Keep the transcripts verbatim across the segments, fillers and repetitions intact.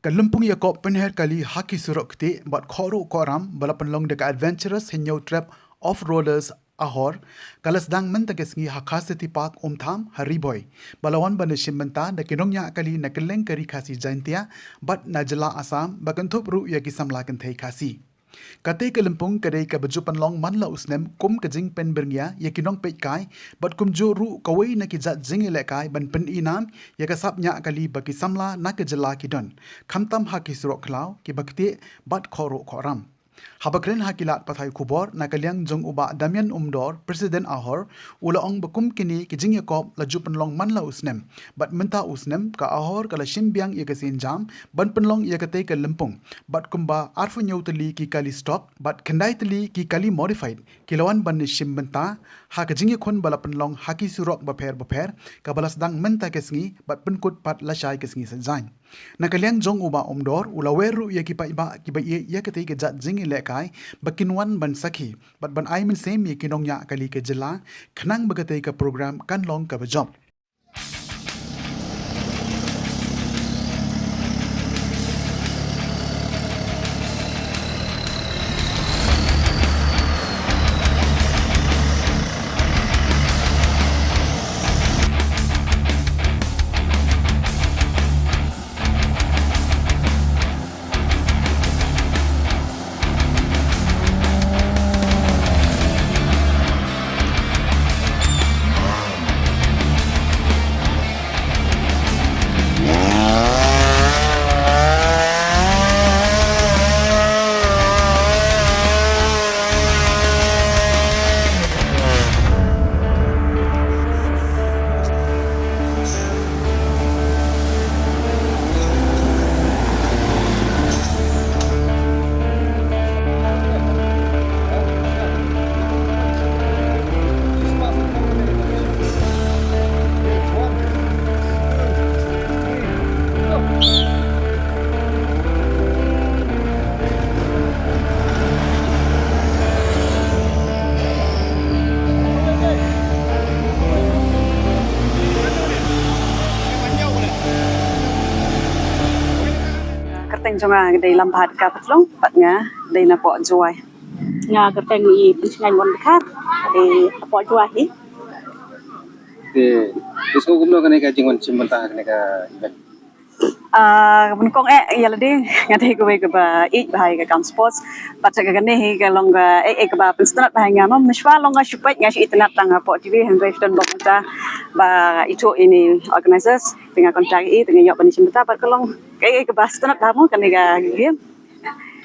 Ka lympung ïakop pynher kali ha ki surok ktieh bad khohruh khohram ba la pynlong da ka Adventurous Hynñiewtrep Off-Roaders Ahor, ka la sdang mynta ka sngi ha Kha City Park, Umtham, ha Ri Bhoi, ba la wan ban ïashim bynta da ki nongñiah kali na kylleng ka Ri Khasi Jaiñtia bad na jylla Assam, ba kynthup ruh ïa ki samla kynthei Khasi. Katei ka lympung ka dei kaba ju pynlong man la u snem kum ka jingpynbyrngia ïa ki nongpeitkai, bad kumjuh ruh kawei na ki jait jingïalehkai ban pyni nam ïa ka sap ñiah kali ba ki samla na ka jylla ki don, khamtam ha ki surok khlaw kiba ktieh bad khohruh khohram. Haba kren ha ki lad pathai khubor na ka liang jong u Bah Damian Umdor, President Ahor, u la ong ba kum kine ki jingïakop la ju pynlong man la u snem, bad mynta u snem ka Ahor ka la shim biang ïa ka sienjam ban pynlong ïa katei ka lympung, bad kumba arphew hynñiew tylli ki kali stock bad khyndai tylli ki kali modified ki la wan ban ïashim bynta ha ka jingïakhun ba la pynlong ha ki surok bapher bapher, kaba la sdang mynta ka sngi bad pynkut pat lashai ka sngi Saitjaiñ. Na ka liang jong u Bah Umdor, u la wer ruh ïa ki paidbah kiba ïeit ïa katei ka jait jingïalehkai ba kin wan ban sakhi bad ban ai mynsiem ïa ki nongñiah kali ka jylla, khnang ba katei ka program kan long kaba jop. Kyrteng jong nga dei Lambhadka Patlong, bad nga dei napoh Jowai. Nga kyrteng i Pynshngaiñ Won Dkhar, dei napoh Jowai hi. Te, te sngewbha kumno kane ka jingwan shim bynta kane ka event? Ah, nyngkong eh, ïa lade nga dei kawei kaba ïeit bha ïa ka kam sports. Bad ka kane hi ka long ka eh, eh kaba pynsngewtynnat bha ïa nga, mo. Mynshuwa long nga shu peit, nga shu itynnat tang hapoh T V, hynrei shu don bok mynta ba ithuh ine organizers, te nga contact i, te nga ïoh ban shim bynta, bad ka long ka eh kaba sngewtynnat bha, mo, kane ka game.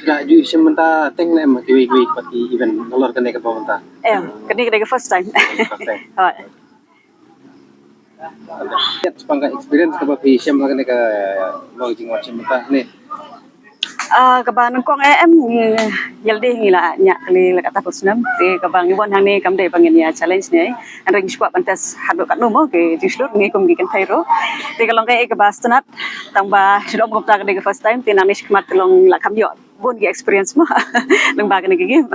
Da ju shim bynta teng ne em kiwei kiwei pat ki event nalor kane kaba mynta? Eh, kane ka dei ka first time. First time. Hooid. Ïa shaphang ka experience kaba phi shim ha kane ka long jingwan shim bynta ne? Ah, kaba nyngkong eh em, ngi, ïa lade ngi la ñiah kali la katta ka snem. Te kaba ngi wan hangne kam dei ba ngin ïa challenge ne. Hynrei ngi shu kwah ban test haduh katno mo ki jingshlur ngi kum ki kynthei ruh. Te ka long ka eh kaba sngewtynnat, tang ba shu ong kumta ka dei ka first time, te nangne shakhmat ka long la kham ïoh bun ki experience mo. Lyngba kane ka game.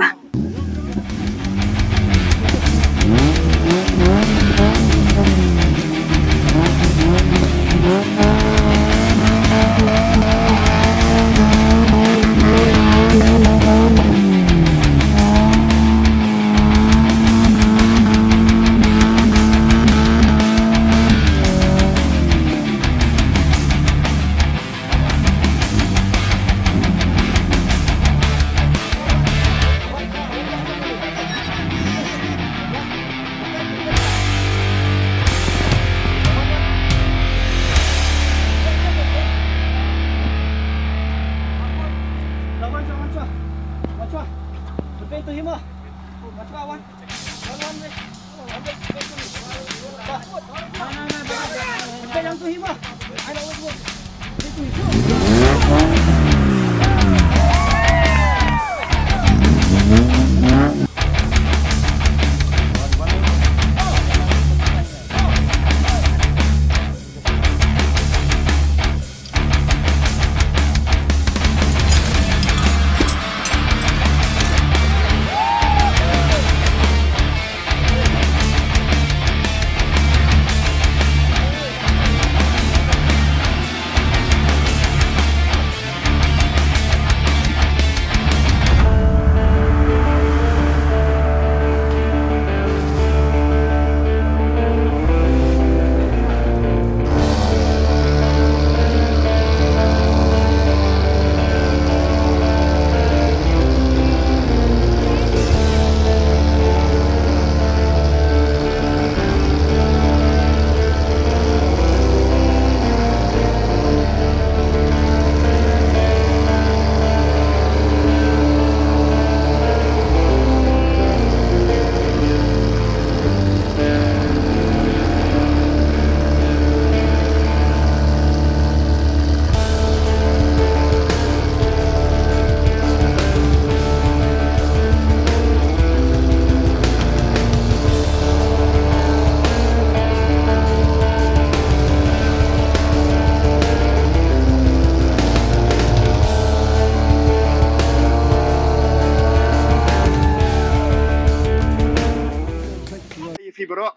Baroh,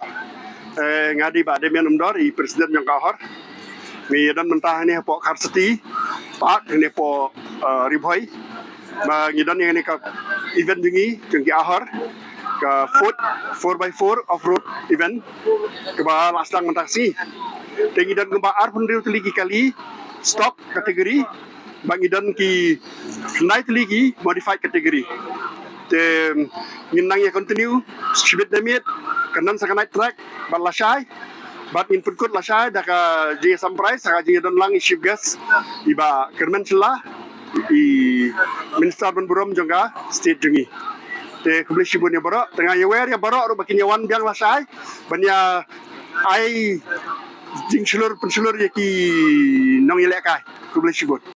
eh, nga dei Bah Damian Umdor, i president jong ka Ahor. Ngi ïa don mynta hangne hapoh Kharsati Park, hangne hapoh, eh, Ri Bhoi. Ba ngi don ïa kane ka event jong ngi, jong ki Ahor, ka fourth four by four off-road event, kaba la sdang mynta ka sngi. Te ngi don kumba arphew hynriew tylli ki kali stock category, ba ngi don ki khyndai tylli ki modified category. Te ngin nang ïa continue shibit na miet, kan don sa ka night track bad lashai, bad ngin pynkut lashai da ka jingïasam prize ha ka jingïadon lang i chief guest, i Bah Kyrmen Shylla, i Minister ban burom jong ka state jong ngi. Te khublei shibun ïa baroh, te nga ïawer ïa baroh ruh ba kin ïa wan biang lashai ban ïa ai jingshlur pynshlur ïa ki nongïalehkai. Khublei shibun.